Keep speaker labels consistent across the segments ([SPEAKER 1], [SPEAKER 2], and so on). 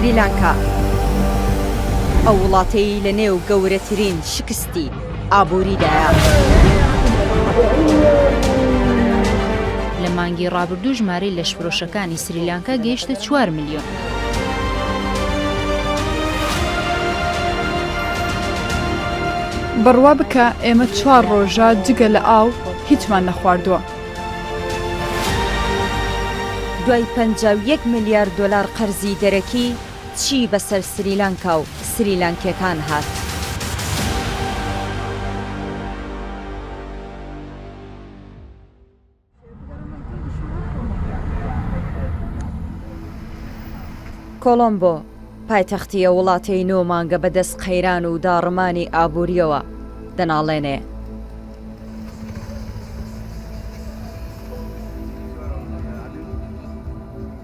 [SPEAKER 1] سریلانکا، ئەو وڵاتەی لە نێو گەورەترین شکستی ئابووریدایە.
[SPEAKER 2] لە مانگی ڕابردوو ژمارەی لەشفرۆشەکانی سریلانکا گەیشتە چوار ملیۆن.
[SPEAKER 3] بڕوا بکە ئێمە چوار ڕۆژە جگە لە ئاو هیچمان نەخواردووە.
[SPEAKER 1] دوای 51 ملیار دۆلار قەرزی دەرەکی، چی بەسەر سریلانکا و سریلانکیەکان هات؟ کۆڵۆمبۆ، پایتەختی ئەو وڵاتەی نۆ مانگە بەدەست قەیران و داڕمانی ئابوورییەوە دەناڵێنێ.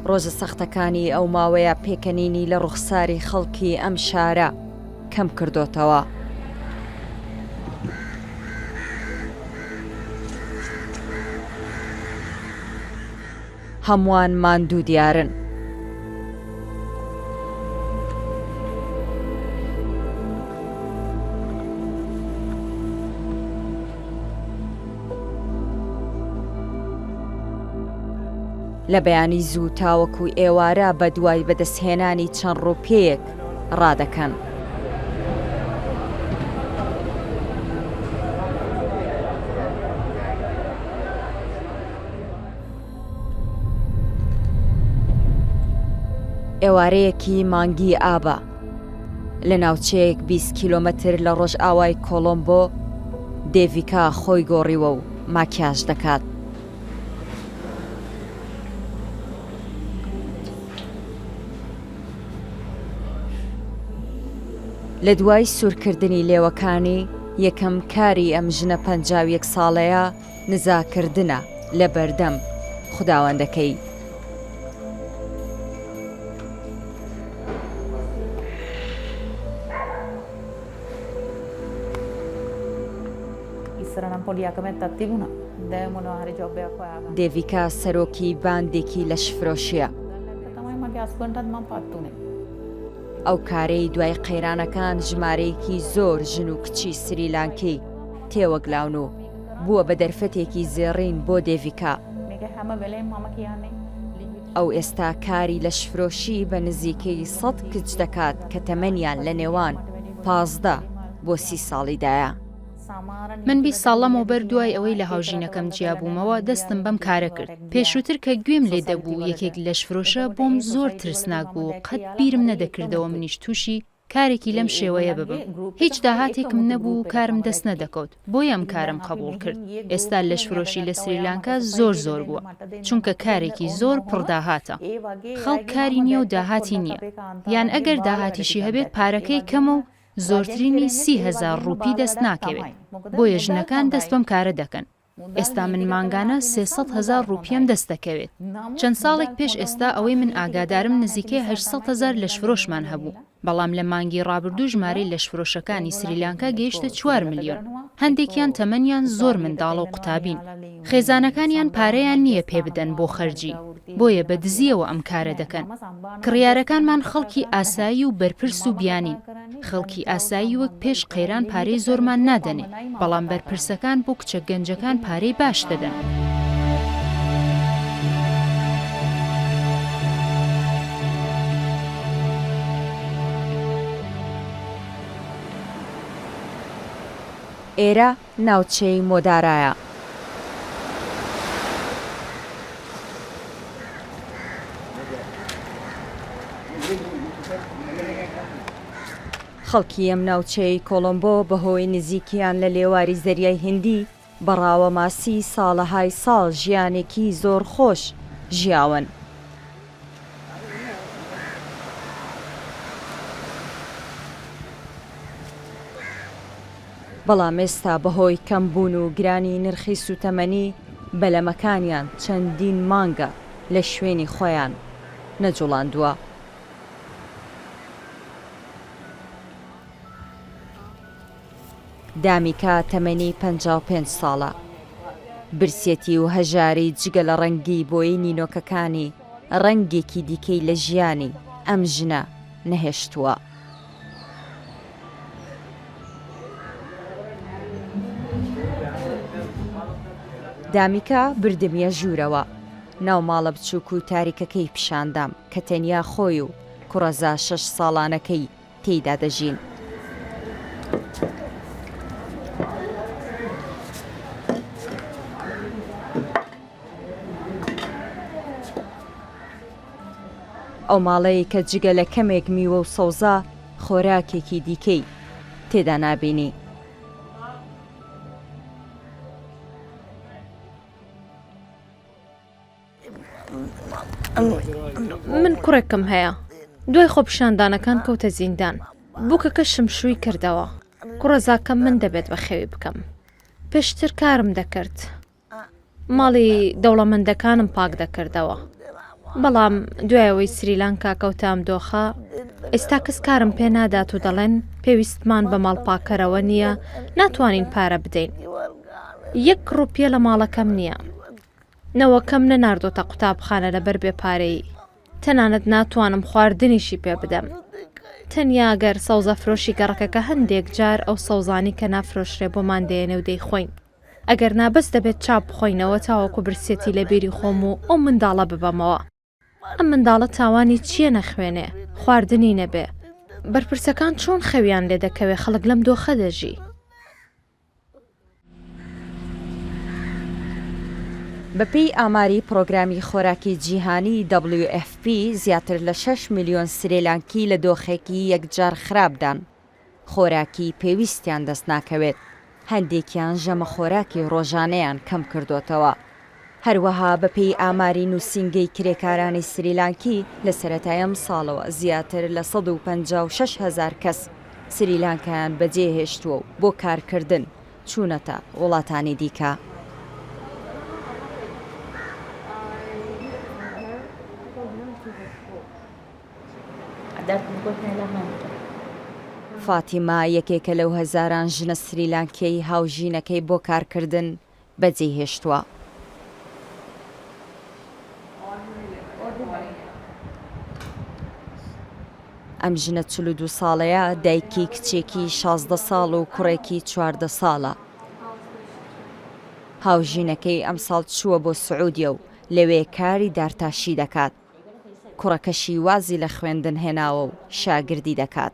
[SPEAKER 1] ڕۆژە سەختەکانی ئەو ماوەیە پێکەنینی لە ڕوخساری خەڵکی ئەم شارە کەم کردۆتەوە. هەمووان ماندوو دیارن. لە بەیانی زوو تاوەکو ئێوارە بەدوای بەدەستهێنانی چەند ڕوپیەیەک ڕادەکەن. ئێوارەیەکی مانگی ئابە لە ناوچەیەک 20 کیلۆمەتر لە ڕۆژئاوای کۆڵۆمبۆ، دێڤیکا خۆی گۆڕیوە و ماکیاژ دەکات. لە دوای سوورکردنی لێوەکانی، یەکەم کاری ئەم ژنە 51 ساڵەیە نزاکردنە لە بەردەم خوداوەندەکەی. دێڤیکا سەرۆکی باندێکی لەشفرۆشییە. ئەو کارەی دوای قەیرانەکان ژمارەیەکی زۆر ژن و کچی سریلانکی تێوەگلاون و بووە بە دەرفەتێکی زێڕین بۆ دێڤیکا. ئەو ئێستا کاری لەشفرۆشی بە نزیکەی سەد کچ دەکات کە تەمەنیان لە نێوان 15 بۆ 30 ساڵیدایە.
[SPEAKER 2] من 20 ساڵ لەمەوبەر دوای ئەوەی لە هاوژینەکەم جیابوومەوە دەستم بەم کارە کرد. پێشووتر کە گوێم لێ دەبوو یەکێک لەشفرۆشە بۆم زۆر ترسناک بوو و قەت بیرم نەدەکردەوە منیش تووشی کارێکی لەم شێوەیە ببم. هیچ داهاتێکم نەبوو و کارم دەست نەدەکەوت، بۆیە ئەم کارەم قەبووڵ کرد. ئێستا لەشفرۆشی لە سریلانکا زۆر زۆر بووە، چونکە کارێکی زۆر پڕ داهاتە. خەڵک کاری نییە و داهاتی نییە، یان ئەگەر داهاتیشی هەبێت پارەکەی کەمە و زۆرترینی 30,000 ڕوپی دەست ناکەوێت، بۆیە ژنەکان دەست بەم کارە دەکەن. ئێستا من مانگانە 300 هەزار ڕوپیەم دەست دەکەوێت. چەند ساڵێک پێش ئێستا ئەوەی من ئاگادارم نزیکەی 800 هەزار لەشفرۆشمان هەبوو، بەڵام لە مانگی ڕابردوو ژمارەی لەشفرۆشەکانی سریلانکا گەیشتە چوار ملیۆن. هەندێکیان تەمەنیان زۆر منداڵە و قوتابین. خێزانەکانیان پارەیان نییە پێ بدەن بۆ خەرجی، بۆیە بە دزییەوە ئەم کارە دەکەن. کڕیارەکانمان خەڵکی ئاسایی و بەرپرس و بیانین. خەڵکی ئاسایی وەک پێش قەیران پارەی زۆرمان نادەنێ، بەڵام بەرپرسەکان بۆ کچە گەنجەکان پارەی باش دەدەن.
[SPEAKER 1] ئێرە ناوچەی مۆدارایە. خەڵکی ئەم ناوچەیەی کۆڵۆمبۆ بەهۆی نزیکیان لە لێواری زەریای هیندی بە ڕاوە ماسی ساڵەهای ساڵ ژیانێکی زۆر خۆش ژیاون. بەڵام ئێستا بەهۆی کەمبوون و گرانی نرخی سووتەمەنی بەلەمەکانیان چەندین مانگە لە شوێنی خۆیان نەجوڵاندووە. دامیکا تەمەنی 55 ساڵە. برسێتی و هەژاری جگە لە ڕەنگی بۆیەی نینۆکەکانی، ڕەنگێکی دیکەی لە ژیانی ئەم ژنە. نەهێشتووە. دامیکا بردمیە ژوورەوە. ناو ماڵە بچووک و تاریکەکەی پیشاندام کە تەنیا خۆی و کوڕەزا شەش ساڵانەکەی تێیدا دەژین. ئەو ماڵەی کە جگە لە کەمێک میوە و سەوزە خۆراکێکی دیکەی تێدا نابینی.
[SPEAKER 4] من کوڕێکم هەیە دوای خۆپیشاندانەکان کەوتە زیندان بووکەکەشم شووی کردەوە کوڕەزاکەم من دەبێت بەخێوی بکەم پێشتر کارم دەکرد ماڵی دەوڵەمەندەکانم پاک دەکردەوە بەڵام دوای ئەوەی سریلانکا کەوتە ئەم دۆخە ئێستا کەس کارم پێ نادات و دەڵێن پێویستمان بە ماڵ پاکەرەوە نییە ناتوانین پارە بدەین یەک ڕوپیە لە ماڵەکەم نییە نەوەکەم نەناردۆتە قوتابخانە لەبەر بێ پارەیی تەنانەت ناتوانم خواردنیشی پێ بدەم تەنیا گەر سەوزەفرۆشی گەڕەکەکە هەندێک جار ئەو سەوزانی کە نافرۆشرێ بۆمان دێنێ و دەیخۆین ئەگەر نا بەس دەبێت چا بخۆینەوە تاوەکو برسێتی لە بیری خۆم و ئەو منداڵە ببەمەوە. ئەم منداڵە تاوانی چییە نەخوێنێ، خواردنی نەبێ؟ بەرپرسەکان چۆن خەویان لێ دەکەوێ خەڵک لەم دۆخە دەژی؟
[SPEAKER 1] بەپێی ئاماری پڕۆگرامی خۆراکی جیهانی، WFP، زیاتر لە شەش ملیۆن سریلانکی لە دۆخێکی یەکجار خراپدان. خۆراکی پێویستیان دەست ناکەوێت، هەندێکیان ژەمە خۆراکی ڕۆژانەیان کەم کردۆتەوە. هەروەها بەپێی ئاماری نووسینگەی کرێکارانی سریلانکی لە سەرەتای ئەمساڵەوە زیاتر لە 156 هەزار کەس سریلانکایان بەجێهێشتووە و بۆ کارکردن چوونەتە وڵاتانی دیکە. فاتیما یەکێکە لەو هەزاران ژنە سریلانکییەی هاوژینەکەی بۆ کارکردن بەجێی هێشتووە. ئەم ژنە 42 ساڵەیە دایکی کچێکی 16 ساڵ و کوڕێکی 14 ساڵە. هاوژینەکەی ئەمساڵ چووە بۆ سعودیە و لەوێ کاری دارتاشی دەکات. کوڕەکەشی وازی لە خوێندن هێناوە و شاگردی دەکات.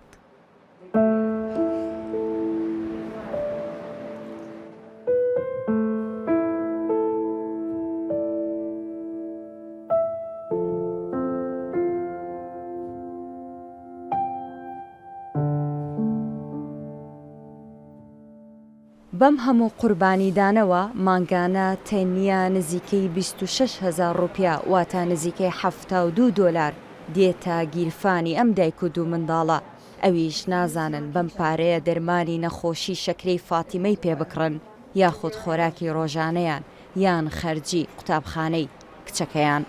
[SPEAKER 1] بەم هەموو قوربانیدانەوە مانگانە تەنیا نزیکەی 26 هەزار ڕوپیا واتە نزیکەی 72 دۆلار دێتە گیرفانی ئەم دایک و دوو منداڵە، ئەویش نازانن بەم پارەیە دەرمانی نەخۆشی شەکرەی فاتیمەی پێ بکڕن یاخود خۆراکی ڕۆژانەیان یان خەرجی قوتابخانەی کچەکەیان.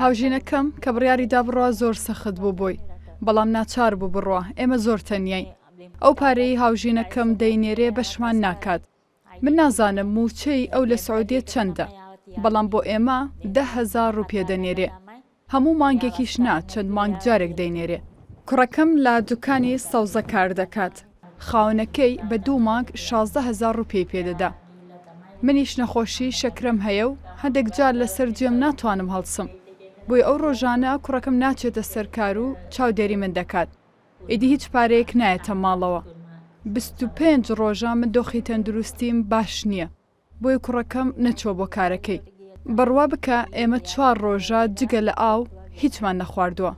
[SPEAKER 3] هاوژینەکەم کە بڕیاری دا بڕوا زۆر سەخت بوو بۆی، بەڵام ناچار بوو بڕوا، ئێمە زۆر تەنیاین. ئەو پارەیەی هاوژینەکەم دەینێرێ بەشمان ناکات. من نازانم مووچەی ئەو لە سعودیە چەندە، بەڵام بۆ ئێمە 10,000 ڕوپیە دەنێرێ. هەموو مانگێکیش نا، چەند مانگ جارێک دەینێرێ. کوڕەکەم لە دوکانی سەوزە کار دەکات، خاوەنەکەی بە دوو مانگ 16 هەزار ڕوپیەی پێدەدا. منیش نەخۆشی شەکرەم هەیە و هەندێک جار لەسەر جێم ناتوانم هەڵسم، بۆیە ئەو ڕۆژانە کوڕەکەم ناچێتە سەر کار و چاودێری من دەکات، ئیدی هیچ پارەیەک نایەتە ماڵەوە. 25 ڕۆژە من دۆخی تەندروستیم باش نییە، بۆیە کوڕەکەم نەچووە بۆ کارەکەی. بڕوا بکە ئێمە چوار ڕۆژە جگە لە ئاو هیچمان نەخواردووە.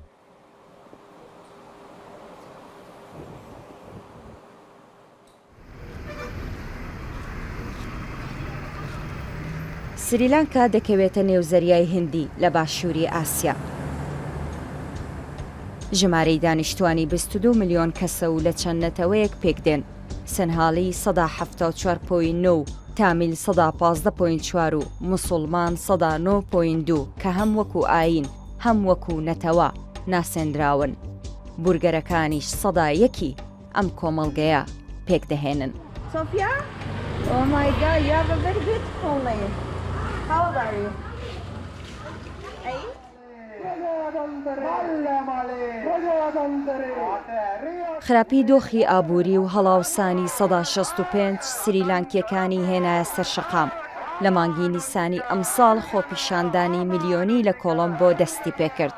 [SPEAKER 1] سریلانکا دەکەوێتە نێو زەریای هیندی لە باشووری ئاسیا. ژمارەی دانیشتووانی 22 ملیۆن کەسە و لە چەند نەتەوەیەک پێکدێن، سنهالی 74.9% و تامیل 15.4% و موسوڵمان 9.2% کە هەم وەکو ئایین هەم وەکو نەتەوە ناسێنراون. بورگەرەکانیش سەدا یەکی ئەم کۆمەڵگەیە پێکدەهێنن.
[SPEAKER 5] Sophia? Oh my god, you have a very beautiful name.
[SPEAKER 1] خراپی دۆخی ئابووری و هەڵاوسانی 65% سریلانکییەکانی هێنایە سەر شەقام. لە مانگی نیسانی ئەمساڵ خۆپیشاندانی ملیۆنی لە کۆڵۆمبۆ دەستیپێکرد.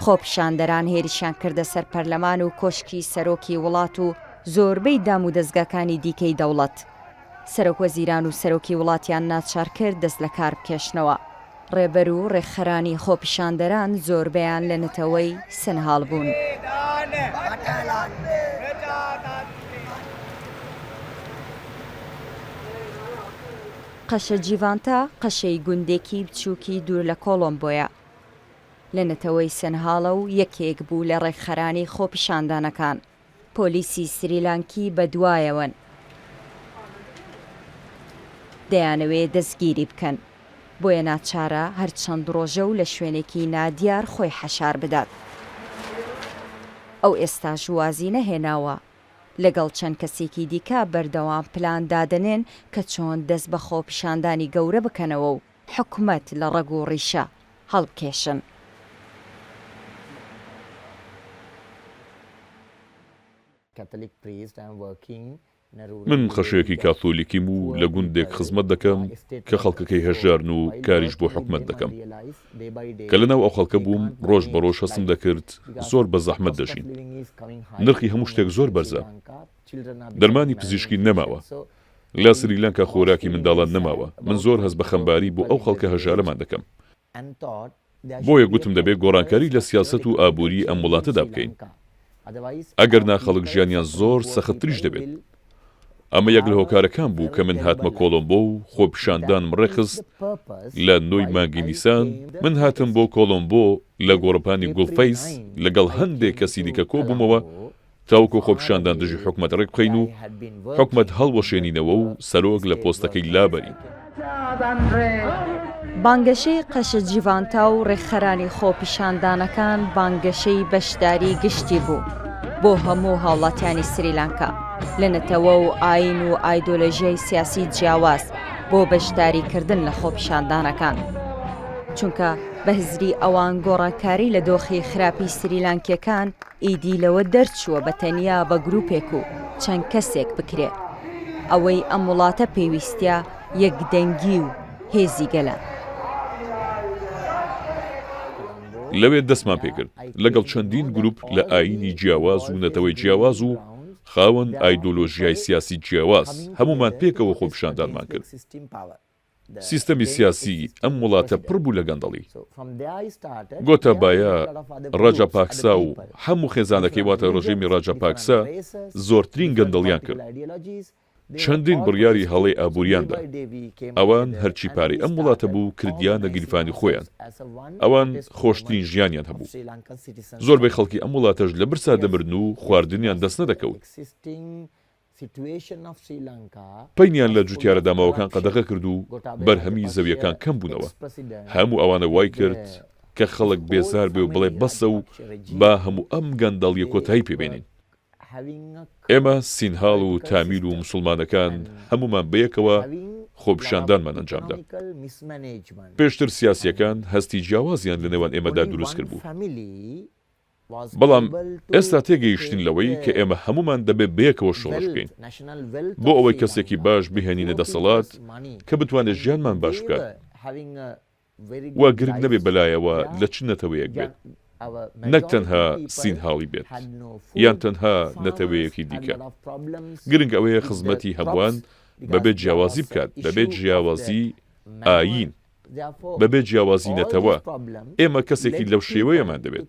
[SPEAKER 1] خۆپیشاندەران هێرشیان کردە سەر پەرلەمان و کۆشکی سەرۆکی وڵات و زۆربەی دامودەزگاکانی دیکەی دەوڵەت. سەرۆکوەزیران و سەرۆکی وڵاتیان ناچار کرد دەست لە کار بکێشنەوە. ڕێبەر و ڕێکخەرانی خۆپیشاندەران زۆربەیان لە نەتەوەی سنهاڵ بوون. قەشە جیڤانتا قەشەی گوندێکی بچووکی دوور لە کۆڵۆمبۆیە. لە نەتەوەی سنهاڵە و یەکێک بوو لە ڕێکخەرانی خۆپیشاندانەکان. پۆلیسی سریلانکی بەدوایەوەن دەیانەوێ دەستگیری بکەن، بۆیە ناچارە هەر چەند ڕۆژە و لە شوێنێکی نادیار خۆی حەشار بدات. ئەو ئێستاش وازی نەهێناوە، لەگەڵ چەند کەسێکی دیکە بەردەوام پلان دادەنێن کە چۆن دەست بە خۆپیشاندانی گەورە بکەنەوە و حکومەت لە ڕەگ و ڕیشە هەڵبکێشن.
[SPEAKER 5] من قەشەیەکی کاثۆلیکیم و لە گوندێک خزمەت دەکەم کە خەڵکەکەی هەژارن و کاریش بۆ حکومەت دەکەم. کە لەناو ئەو خەڵکە بووم ڕۆژ بە ڕۆژ هەستم دەکرد زۆر بە زەحمەت دەژین. نرخی هەموو شتێک زۆر بەرزە. دەرمانی پزیشکی نەماوە. لە سریلانکا خۆراکی منداڵان نەماوە. من زۆر هەست بە خەمباری بۆ ئەو خەڵکە هەژارەمان دەکەم. بۆیە گوتم دەبێ گۆڕانکاری لە سیاسەت و ئابووری ئەم وڵاتەدا بکەین. ئەگەرنا خەڵک ژیانیان زۆر سەختتریش دەبێت. ئەمە یەک لە هۆکارەکان بوو کە من هاتمە کۆڵۆمبۆ و خۆپیشاندانم ڕێکخست لە نۆی مانگی نیسان، من هاتم بۆ کۆڵۆمبۆ لە گۆڕەپانی گوڵفەیس لەگەڵ هەندێک کەسی دیکە کۆبوومەوە تاوەکو خۆپیشاندان دژی حکومەت ڕێکبخەین و حکومەت هەڵوەشێنینەوە و سەرۆک لە پۆستەکەی لابەرین.
[SPEAKER 1] بانگەشەی قەشە جیڤانتا و ڕێکخەرانی خۆپیشاندانەکان بانگەشەی بەشداری گشتی بوو بۆ هەموو هاوڵاتیانی سریلانکا لە نەتەوە و ئایین و ئایدۆلۆژیای سیاسی جیاواز بۆ بەشداریکردن لە خۆپیشاندانەکان چونکە بە هزری ئەوان گۆڕانکاری لە دۆخی خراپی سریلانکیەکان ئیدی لەوە دەرچووە بە تەنیا بە گروپێک و چەند کەسێک بکرێ. ئەوەی ئەم وڵاتە پێویستیە یەکدەنگی و هێزی گەلە.
[SPEAKER 5] لەوێ دەستمان پێکرد لەگەڵ چەندین گروپ لە ئایینی جیاواز و نەتەوەی جیاواز و خاوەن ئایدۆلۆژیای سیاسی جیاواز هەموومان پێکەوە خۆپیشاندانمان کرد. سیستەمی سیاسی ئەم وڵاتە پڕ بوو لە گەندەڵی. گۆتابایا ڕاجاپاکسا و هەموو خێزانەکەی واتە ڕژێمی ڕاجاپاکسا زۆرترین گەندەڵیان کرد. چەندین بڕیاری هەڵەی ئابووریان دا. ئەوان هەرچی پارەی ئەم وڵاتە بوو کردیانە گیرفانی خۆیان. ئەوان خۆشترین ژیانیان هەبوو. زۆربەی خەڵکی ئەم وڵاتەش لە برسا دەمردن و خواردنیان دەست نەدەکەوت. پەینیان لە جوتیارە داماوەکان قەدەغە کرد و بەرهەمی زەویەکان کەم بوونەوە، هەموو ئەوانە وای کرد کە خەڵک بێزار بێ و بڵێ بەسە و با هەموو ئەم گەندەڵیە کۆتایی پێ بێنین. ئێمە سینهاڵ و تامیل و موسڵمانەکان هەموومان بەیەکەوە خۆپیشاندانمان ئەنجامدا. پێشتر سیاسیەکان هەستی جیاوازیان لەنێوان ئێمەدا دروست کردبوو. بەڵام ئێستا تێگەیشتین لەوەی کە ئێمە هەموومان دەبێت بەیەکەوە شۆڕش بکەین بۆ ئەوەی کەسێکی باش بهێنینە دەسەڵات کە بتوانێت ژیانمان باش بکات و گرنگ نەبێت بەلایەوە لە چ نەتەوەیەک بێت نەک تەنها سینهاڵی بێت یان تەنها نەتەوەیەکی دیکە گرنگ ئەوەیە خزمەتی هەمووان بەبێ جیاوازی بکات بەبێ جیاوازی ئایین. بەبێ جیاوازی نەتەوە، ئێمە کەسێکی لەو شێوەیەمان دەوێت.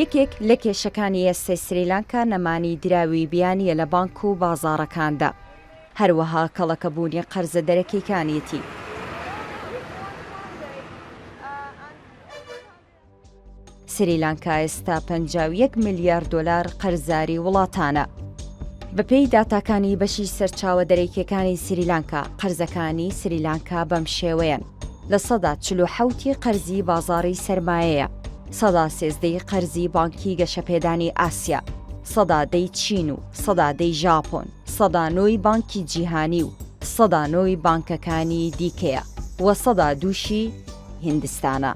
[SPEAKER 1] یەکێک لە کێشەکانی ئێستای سریلانکا نەمانی دراوی بیانییە لە بانک و بازاڕەکاندا، هەروەها کەڵەکەبوونی قەرزە دەرەکییەکانیەتی. سریلانکا ئێستا 51 ملیار دۆلار قەرزاری وڵاتانە. بەپێی داتاکانی بەشی سەرچاوە دەرەکیەکانی سریلانکا، قەرزەکانی سریلانکا بەم شێوەیەن، لە سەدا 47 ی قەرزی بازاڕی سەرمایەیە. سەدا سێزدەی قەرزی بانکی گەشەپێدانی ئاسیا، سەدا دەی چین و سەدا دەی ژاپۆن، سەدا نۆی بانکی جیهانی و سەدا نۆی بانکەکانی دیکەیە و سەدا دووشی هیندستانە.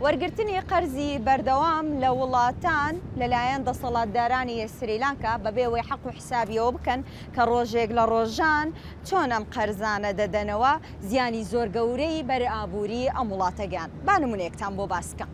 [SPEAKER 1] وەرگرتنی قەرزی بەردەوام لە وڵاتان لەلایەن دەسەڵاتدارانی سریلانکا بەبێ ئەوەی حەق و حسابی ئەوە بکەن کە ڕۆژێک لە ڕۆژان چۆن ئەم قەرزانە دەدەنەوە، زیانی زۆر گەورەی بەر ئابووری ئەم وڵاتە گەیاند. با نموونەیەکتان بۆ باس بکەم.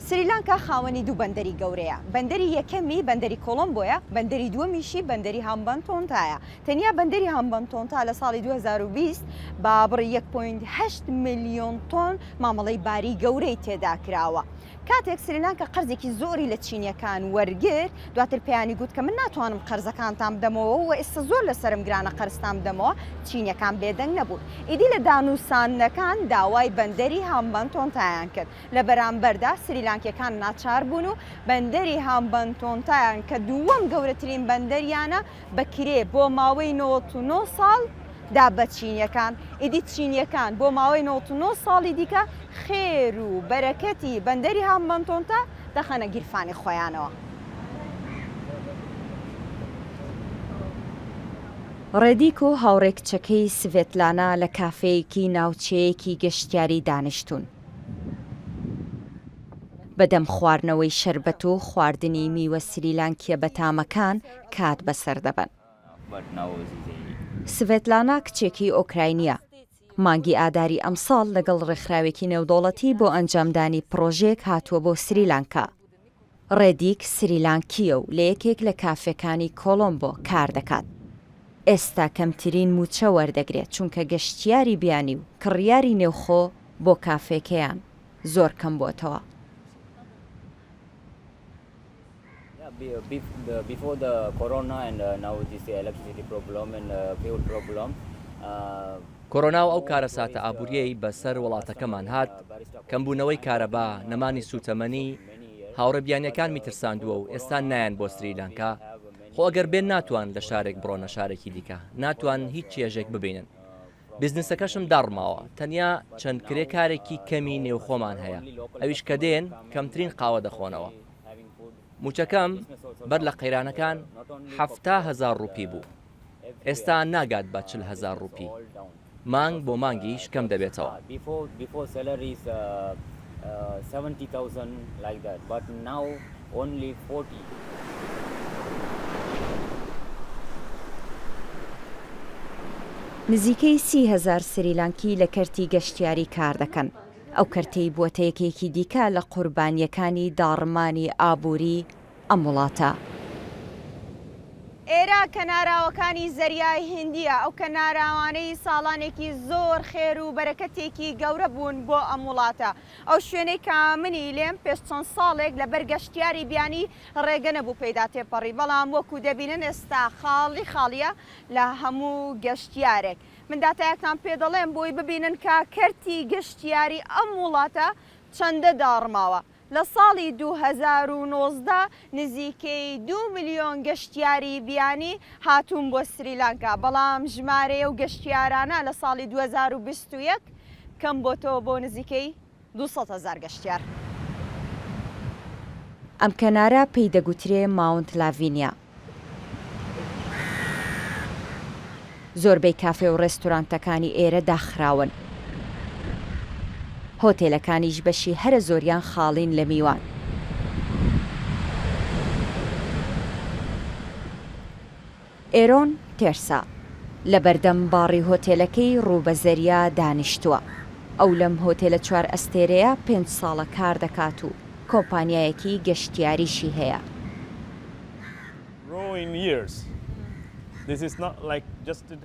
[SPEAKER 1] سریلانکا خاوەنی دوو بەندەری گەورەیە. بەندەری یەکەمی بەندەری کۆڵۆمبۆیە، بەندەری دووەمیشی بەندەری هامبانتۆنتایە. تەنیا بەندەری هامبانتۆنتا لە ساڵی 2020 بە بڕی یەک point هەشت ملیۆن تۆن مامەڵەی باری گەورەی تێدا کراوە. کاتێک سریلانکا قەرزێکی زۆری لە چینیەکان وەرگرت، دواتر پێیانی گوت کە من ناتوانم قەرزەکانتان بدەمەوە و ئێستا زۆر لەسەرم گرانە قەرزتان بدەمەوە، چینیەکان بێدەنگ نەبوون. ئیدی لە دانوساندنەکان داوای بەندەری هامبانتۆنتایان کرد. لە بەرامبەردا سریلانکیەکان ناچار بوون و بەندەری هامبانتۆنتایان کە دووەم گەورەترین بەندەریانە بە کرێ بۆ ماوەی 99 ساڵ دا بە چینیەکان، ئیدی چینیەکان بۆ ماوەی 99 ساڵی دیکە خێر و بەرەکەتی بەندەری هامبانتۆنتا دەخەنە گیرفانی خۆیانەوە. ڕێدیک و هاوڕێ کچەکەی سڤێتلانا لە کافێیەکی ناوچەیەکی گەشتیاری دانیشتوون. بەدەم خواردنەوەی شەربەت و خواردنی میوە سریلانکییە بەتامەکان کات بەسەر دەبەن. سڤێتلانا کچێکی ئۆکراینییە، مانگی ئاداری ئەمساڵ لەگەڵ ڕێکخراوێکی نێودەوڵەتی بۆ ئەنجامدانی پڕۆژەیەک هاتووە بۆ سریلانکا. ڕێدیک سریلانکییە و لە یەکێک لە کافێکانی کۆڵۆمبۆ کار دەکات. ئێستا کەمترین مووچە وەردەگرێت چونکە گەشتیاری بیانی و کڕیاری نێوخۆ بۆ کافێکەیان زۆر کەمبووەتەوە.
[SPEAKER 6] کۆرۆنا و ئەو کارەساتە ئابوورییەی بەسەر وڵاتەکەمان هات، کەمبوونەوەی کارەبا، نەمانی سووتەمەنی، هاوڕێ بیانییەکانمی ترساندووە و ئێستا نایەن بۆ سریلانکا، خۆ ئەگەر بێن ناتوان لە شارێک بڕۆنە شارێکی دیکە، ناتوان هیچ چێژێک ببینن. بزنسەکەشم داڕماوە، تەنیا چەند کرێکارێکی کەمی نێوخۆمان هەیە، ئەویش کە دێن کەمترین قاوە دەخۆنەوە. مووچەکەم بەر لە قەیرانەکان 70 هەزار ڕوپی بوو، ئێستا ناگات بە 40 هەزار ڕوپی، مانگ بۆ مانگیش کەم دەبێتەوە.
[SPEAKER 1] نزیکەی 30 هەزار سریلانکی لە کەرتی گەشتیاری کار دەکەن، ئەو کەرتەی بووەتە یەکێکی دیکە لە قوربانییەکانی داڕمانی ئابووری ئەم وڵاتە. ئێرە کەناراوەکانی زەریای هیندییە، ئەو کەناراوانەی ساڵانێکی زۆر خێر و بەرەکەتێکی گەورە بوون بۆ ئەم وڵاتە. ئەو شوێنەی کە منی لێم پێش چەند ساڵێک لەبەر گەشتیاری بیانی ڕێگە نەبوو پێیدا تێپەڕی، بەڵام وەکو دەبینن ئێستا خاڵی خاڵییە لە هەموو گەشتیارێک. من داتایەکتان پێ دەڵێم بۆی ببینن کە کەرتی گەشتیاری ئەم وڵاتە چەندە داڕماوە. لە ساڵی 2019 نزیکەی دوو ملیۆن گەشتیاری بیانی هاتوون بۆ سریلانکا، بەڵام ژمارەی ئەو گەشتیارانە لە ساڵی 2021 کەم بۆتەوە بۆ نزیکەی 200 هەزار گەشتیار. ئەم کەنارە پێی دەگوترێ ماونت لاڤینیا. زۆربەی کافێ و ڕێستورانتەکانی ئێرە داخراون. هۆتێلەکانیش بەشی هەرە زۆریان خاڵین لە میوان. ئێرۆن تێرسا لە بەردەم باڕی هۆتێلەکەی ڕوو بە زەریا دانیشتووە. ئەو لەم هۆتێلە چوار ئەستێرەیە پێنج ساڵە کار دەکات و کۆمپانیایەکی گەشتیاریشی هەیە.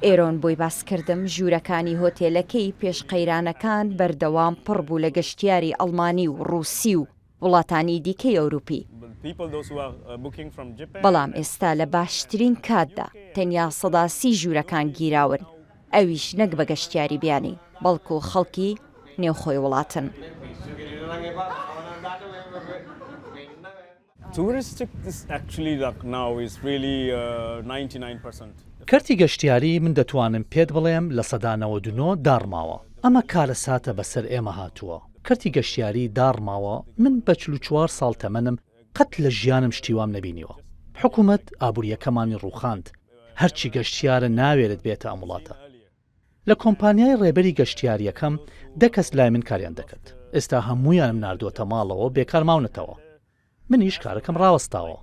[SPEAKER 1] ئێرۆن بۆی باسکردم ژوورەکانی هۆتێلەکەی پێش قەیرانەکان بەردەوام پڕ بوو لە گەشتیاری ئەڵمانی و ڕووسی و وڵاتانی دیکەی ئەوروپی، بەڵام ئێستا لە باشترین کاتدا تەنیا 30% ژوورەکان گیراون، ئەویش نەک بە گەشتیاری بیانی، بەڵکو خەڵکی نێوخۆی وڵاتن.
[SPEAKER 7] کەرتی گەشتیاری من دەتوانم پێت بڵێم 99% داڕماوە. ئەمە کارەساتە بەسەر ئێمە هاتووە. کەرتی گەشتیاری داڕماوە، من بە 44 ساڵ تەمەنم قەت لە ژیانم شتی وام نەبینیوە. حکومەت ئابوورییەکەمانی ڕووخاند، هەرچی گەشتیارە ناوێرێت بێتە ئەم وڵاتە. لە کۆمپانیای ڕێبەری گەشتیارییەکەم دە کەس لای من کاریان دەکرد، ئێستا هەموویانم ناردووەتە ماڵەوە بێکار ماونەتەوە. منیش کارەکەم ڕاوەستاوە.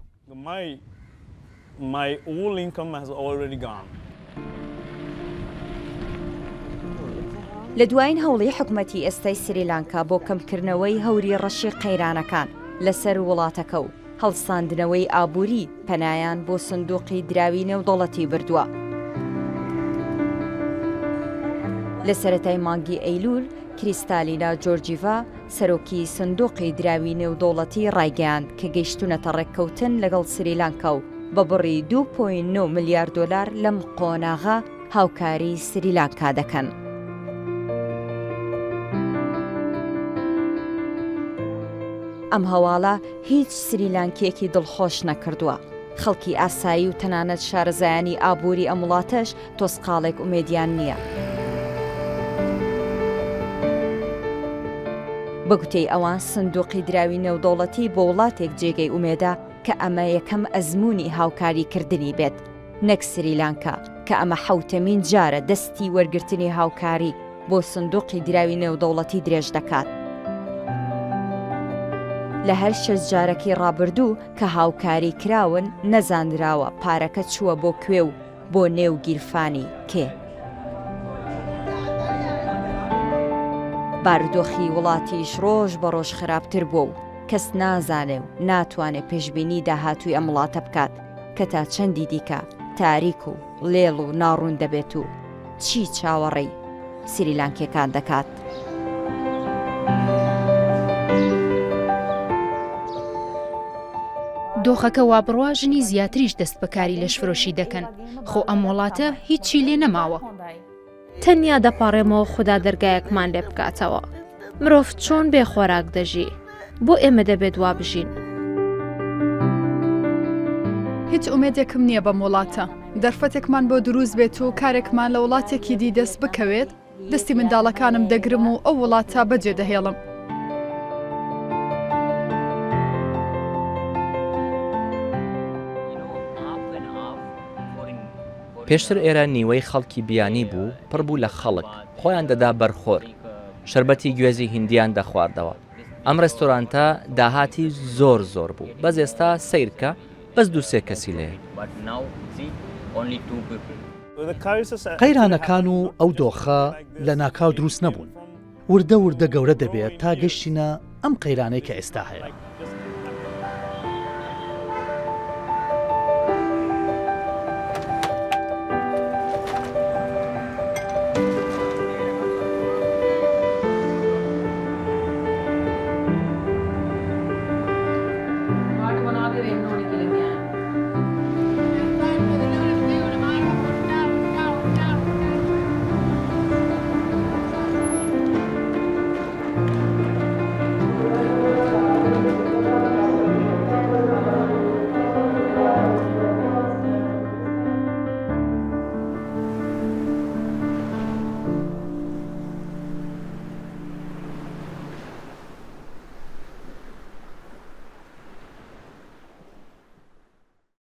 [SPEAKER 1] لە دوایین هەوڵی حکومەتی ئێستای سریلانکا بۆ کەمکردنەوەی هەوری ڕەشی قەیرانەکان لەسەر وڵاتەکە و هەڵساندنەوەی ئابووری پەنایان بۆ سندوقی دراوی نێودەوڵەتی بردووە. لە سەرەتای مانگی ئەیلول کریستالینا جۆرجیڤا سەرۆکی سندوقی دراوی نێودەوڵەتی ڕایگەیاند کە گەیشتوونەتە ڕێککەوتن لەگەڵ سریلانکا و بە بڕی دوو point نۆ ملیار دۆلار لەم قۆناغە هاوکاری سریلانکا دەکەن. ئەم هەواڵە هیچ سریلانکییەکی دڵخۆش نەکردووە. خەڵکی ئاسایی و تەنانەت شارەزایانی ئابووری ئەم وڵاتەش تۆزقاڵێک ئومێدیان نییە. بە گوتەی ئەوان سندوقی دراوی نێودەوڵەتی بۆ وڵاتێک جێگەی ئومێدە کە ئەمە یەکەم ئەزموونی هاوکاریکردنی بێت نەک سریلانکا کە ئەمە حەوتەمین جارە دەستی وەرگرتنی هاوکاری بۆ سندوقی دراوی نێودەوڵەتی درێژ دەکات. لە هەر شەش جارەکەی ڕابردوو کە هاوکاری کراون نەزانراوە پارەکە چووە بۆ کوێ و بۆ نێو گیرفانی کێ؟ بارودۆخی وڵاتیش ڕۆژ بە ڕۆژ خراپتر بووە و کەس نازانێ و ناتوانێ پێشبینی داهاتووی ئەم وڵاتە بکات کە تا چەندی دیکە تاریک و ڵێڵ و ناڕوون دەبێت و چی چاوەڕێی سریلانکیەکان دەکات.
[SPEAKER 2] دۆخەکە وابڕوا ژنی زیاتریش دەست بە کاری لەشفرۆشی دەکەن، خۆ ئەم وڵاتە هیچی لێ نەماوە.
[SPEAKER 4] تەنیا دەپاڕێمەوە خودا دەرگایەکمان لێ بکاتەوە. مرۆڤ چۆن بێ خۆراک دەژی؟ بۆ ئێمە دەبێت وا بژین؟
[SPEAKER 3] هیچ ئومێدێکم نییە بەم وڵاتە. دەرفەتێکمان بۆ دروست بێت و کارێکمان لە وڵاتێکی دی دەست بکەوێت، دەستی منداڵەکانم دەگرم و ئەو وڵاتە بەجێ دەهێڵم.
[SPEAKER 6] پێشتر ئێرە نیوەی خەڵکی بیانی بوو، پڕ بوو لە خەڵک، خۆیان دەدا بەر خۆر، شەربەتی گوێزی هیندیان دەخواردەوە. ئەم ڕێستۆرانتە داهاتی زۆر زۆر بوو، بەس ئێستا سەیرکە بەس دوو سێ کەسی لێیە.
[SPEAKER 7] قەیرانەکان و ئەو دۆخە لەناکاو دروست نەبوون، وردە وردە گەورە دەبێت تا گەشتینە ئەم قەیرانەی کە ئێستا هەیە.